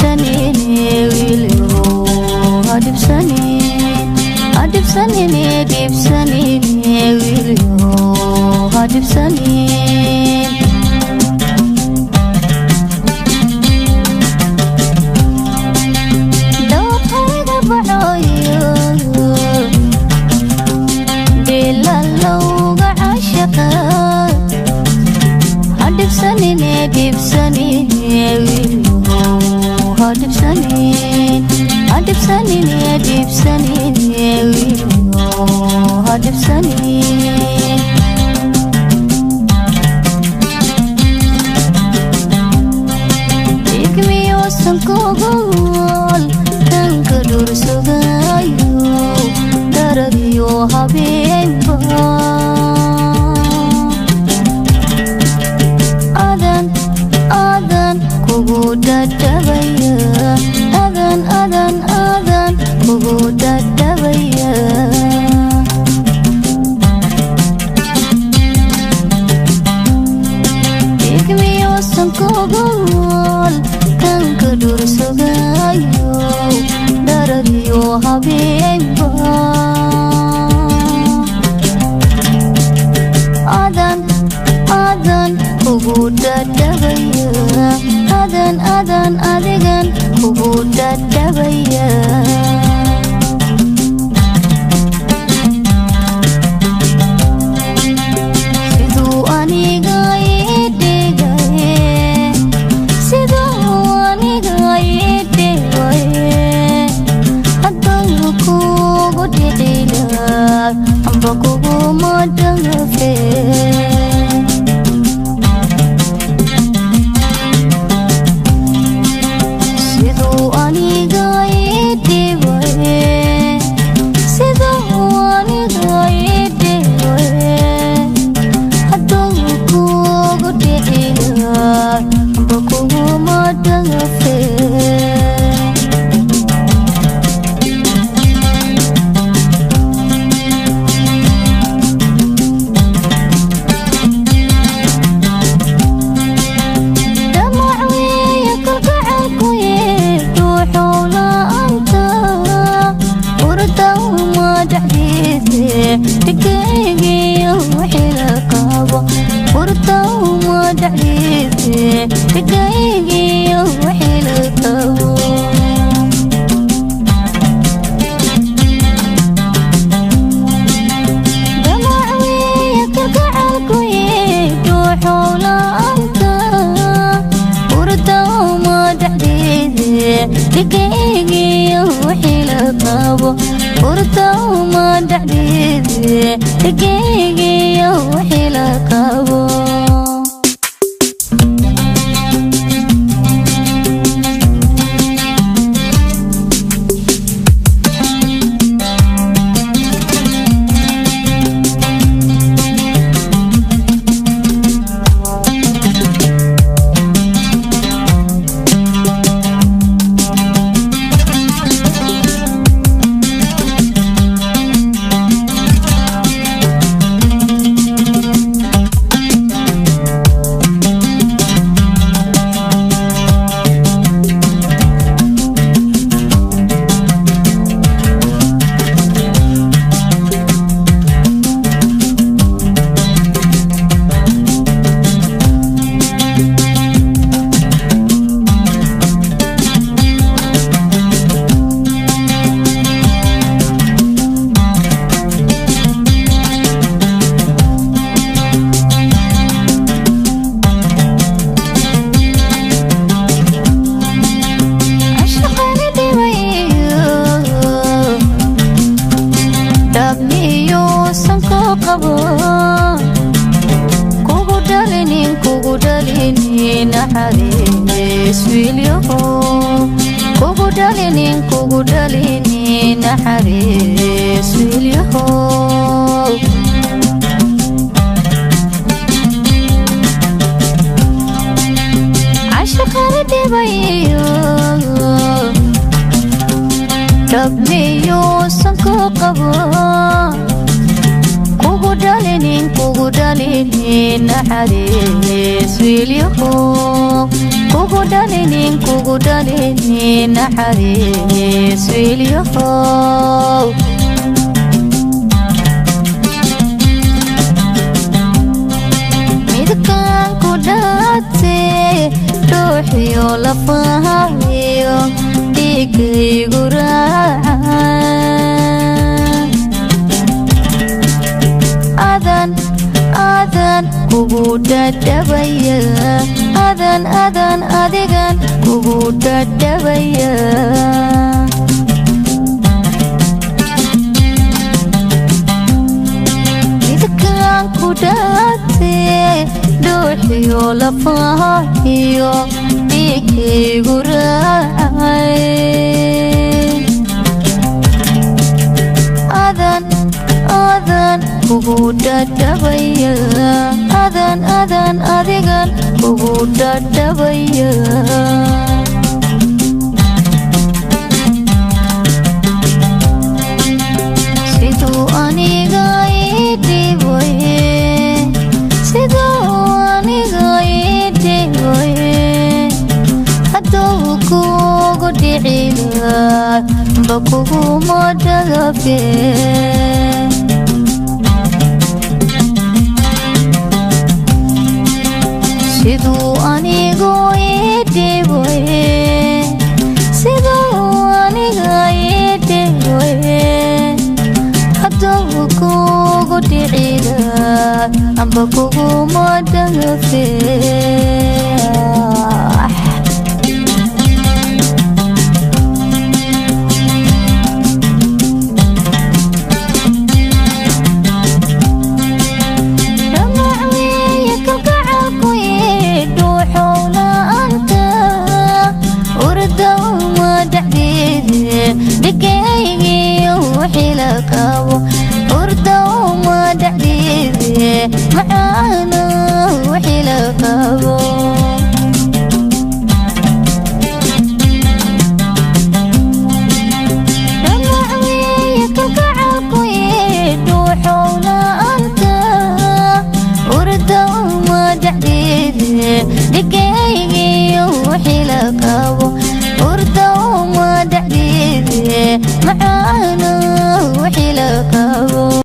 Dhibsanine wiilyow ha dhibsanin, ha dhibsanine, dhibsanine wiilyow ha dhibsanin. Dawqayga baxooyo dhilalowga caashaqa, ha dhibsanine, dhibsanine wiilyow ha dhibsanin, ha dhibsanine, dhibsanine wiilyow ha dhibsanin. Dhigmiyoosan kogol kanka dhursugayo darariyo habeenba, adan adan kugu dhadhabaya, adan adan adan kugu dhadhabaya. Dhigmiyoosan kogol kanka dhursugayo darariyo habeenba, adan adan kugu dhadhabaya, adan adan adigan kugu dhadhabaya. Siduu aniga ii dhigaye, siduu aniga ii dhigaye, haddaan kugu dhicilaa amba kuguma dhaafee. Siduu aniga ii dhibaye, siduu aniga ii dhibaye, haddaan kugu dhicilaa amba kuguma dhaafee. Damac weeye kalgacalkuye dhuuxow la'aanta, hurdawma dhexdiise dhigaygiyo wixii la qabo, hurdawma dhexdiise dhigaygiyo wixii la qabo. Damac weeye kalgacalkuye dhuuxow la'aanta, hurdawma dhexdiise dhigaygiyo wixii la qabo, hurdawma dhexdiise dhigaygiyo wixii la qabo. Cashaqani dhibayo dhabmiyuusan ku qabo, kugu dhalinin, kugu dhalinin naxariis wiilyahow, kugu dhalinin, kugu dhalinin naxariis wiilyahow. Cashaqani dhibayo dhabmiyuusan ku qabo, kugu dhalinin. dhalinin kugu dhalinin naxariis wiilyahow kugu dhalinin kugu dhalinin naxariis wiilyahow midkaan ku dhaatee dhuuxiyo lafahayo dhiigaygu raaca adan adan kugu dhadhabaya adan adan adigan kugu dhadhabaya midkaan ku dhaatee dhuuxiyo lafahayo dhiigaygu raacay adan adan kugu dhadhabaya adan adan adigan kugu dhadhabaya siduu aniga ii dhibaye siduu aniga ii dhibaye hadduu kugu dhicilaa ba kuguma dhagafee siduu anigu ii dhibaye siduu aniga ii dhibaye hadduu kugu dhicilaa amba kuguma dhagafee. Macaana wixii la qabo dhamacweeye kalgacalku dhuuxow la'aanta urda uma dhexdeede dhigaygiyo wixii la qabo urda uma dhexdeede macaana wixii la qabo.